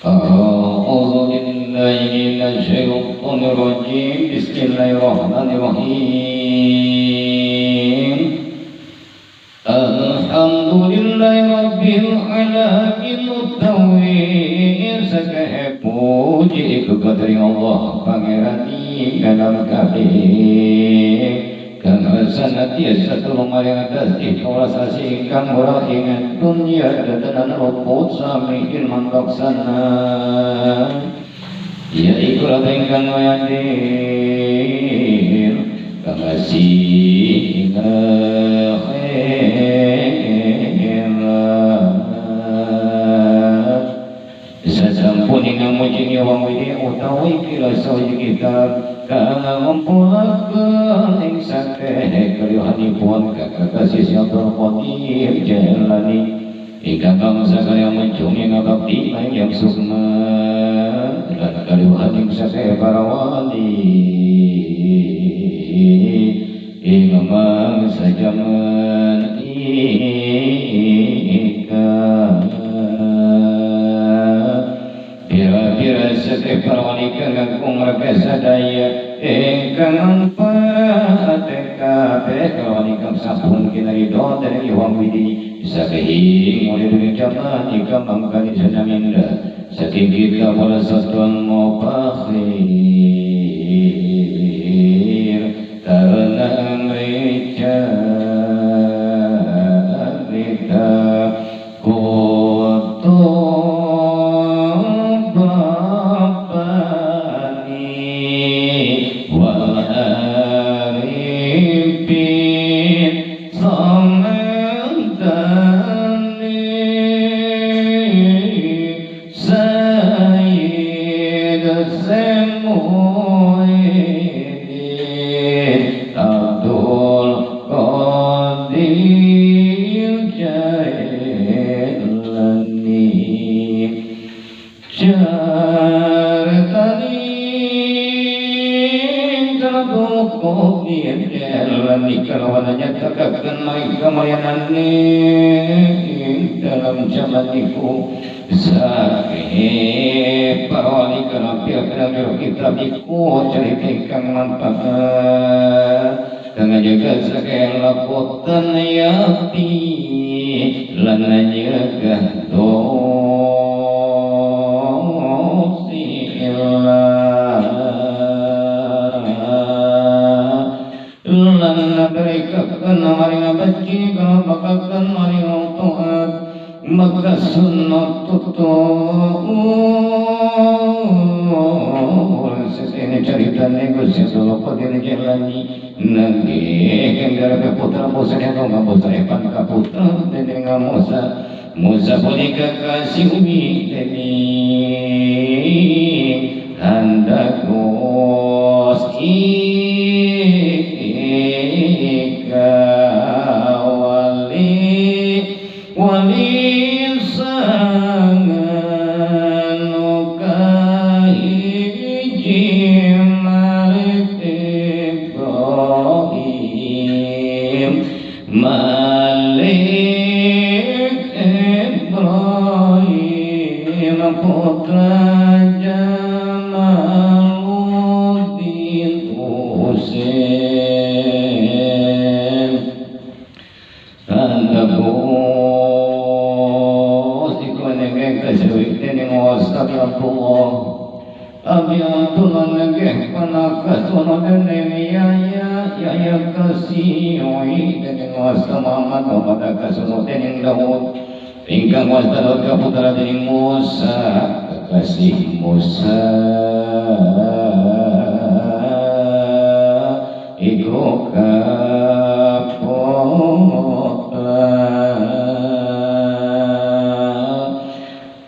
A'udzu billahi minasyaitonir rajim. Bismillahirrahmanirrahim. Alhamdulillahi rabbil alamin utawi sakeh puji iku kadring Allah pangeran ing alam kabeh. Kang sanatiasa tulung maring atas ikhlas asih ingkang ora ing dunya dadanan luput sami ilman laksana ya iku ingkang adil kang asih ing akhirat sasampun ing muji wong iki utawi kira sawi kitab kang ngumpulaken ing sakeh kalihanipun kakasih Abdul Qadir Jailani ingkang bangsa kaliyan menjungi ngabakti yang sukma lan kalihan ing sakeh para wali ing mangsa jaman ika pira-pira sakeh para wali kang kakung rega sadaya ingkang ampat kabeh kawani kang sampun kinarido dening Hyang Widi saking mulya dening jaman ingkang mangkani sanaminda saking kita wala satuan mufakhir karena mrica rita dalam zaman iku sakeh para wali kang kitab iku cerita ingkang manfaat kang jaga sakeh lapotan yati lan nyegah lan berikaken maring abdi kang maring taat maka sunnah tutur sesene caritane Gusti Allah Qadir Jailani nangge kang garap putra Musa kang putra pan kaputra dening Musa Musa punika kasih umi dening handakos ika wali wali sangan kahiji Malik Ibrahim Malik Ibrahim putra Jamaluddin Husain Andagus iku nengeng kasuwi dening Ustaz Abdullah Abi Abdullah nengeng panakasono dening Yahya Yahya kasiwi dening Ustaz Muhammad Muhammad kasono dening Daud ingkang wasta Daud kaputra dening Musa kekasih Musa iku kaputra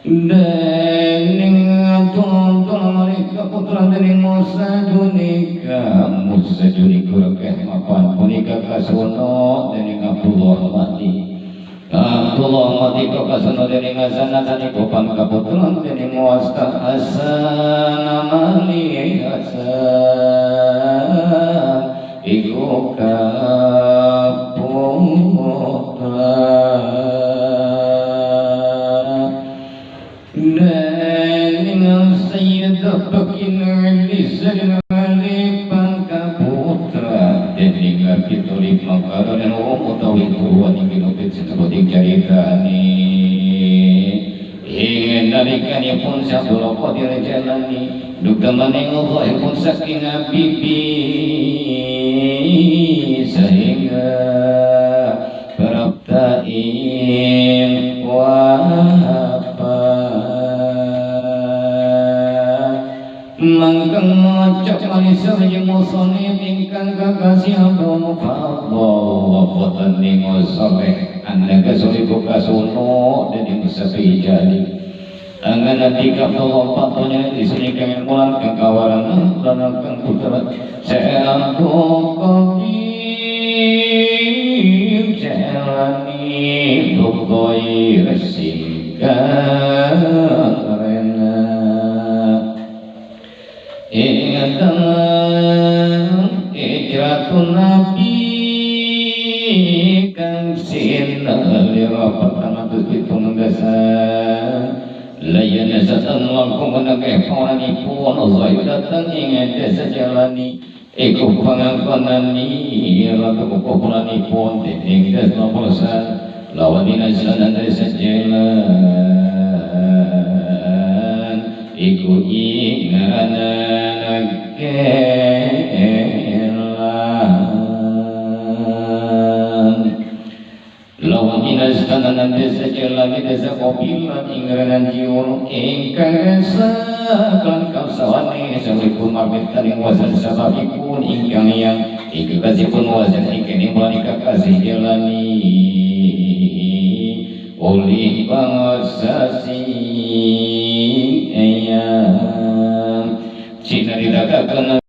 dening Abdullah mereka putra dening Musa junika Musa junika rekeh mapan punika kasono dening Abdullah mati Abdullah mati kasono dening Hasan Hasan iku pan kaputra dening Wasta Hasan mali Hasan iku kaputra dening Dening Sayyid Bakin Ali Sayyid Ali Pangkaputra dening 75 karonen utawi tuwan ing kinupit sinebut caritane ing nalikanipun Abdul Qadir Jailani dugemaning pun saking bibi sehingga praptain wafat mangkang maca manis jeung musonib ingkang kakasih Abdul Mufaddal wafatan ning saleh annaga solibu kasuno dening sapi jali angan nanti kapal patonya di sini kang mulan kang kawaran lan kang putra Abdul Qadir Jailani Bukhoi resingkan rena ingatan ijratun nabi kang sinalira patang atus pitung dasa layana satan langkung menegeh panganipun zahidatan ing desa Jailani iku pangangkonani ratu kupulanipun dening desa Polsan lawan dina desa Jailan iku ing ngaranna Kelan lawan dina sanan desa Jailani desa Kopilan ing ngaranna Jiwon ingkang desa kan kausawane sawipun marmitan ing wazan sababipun ingkang yang ingkang kasihpun wazan ingkang ing bulan kasih Jailani oleh bangsa sing eyang cinaritakan.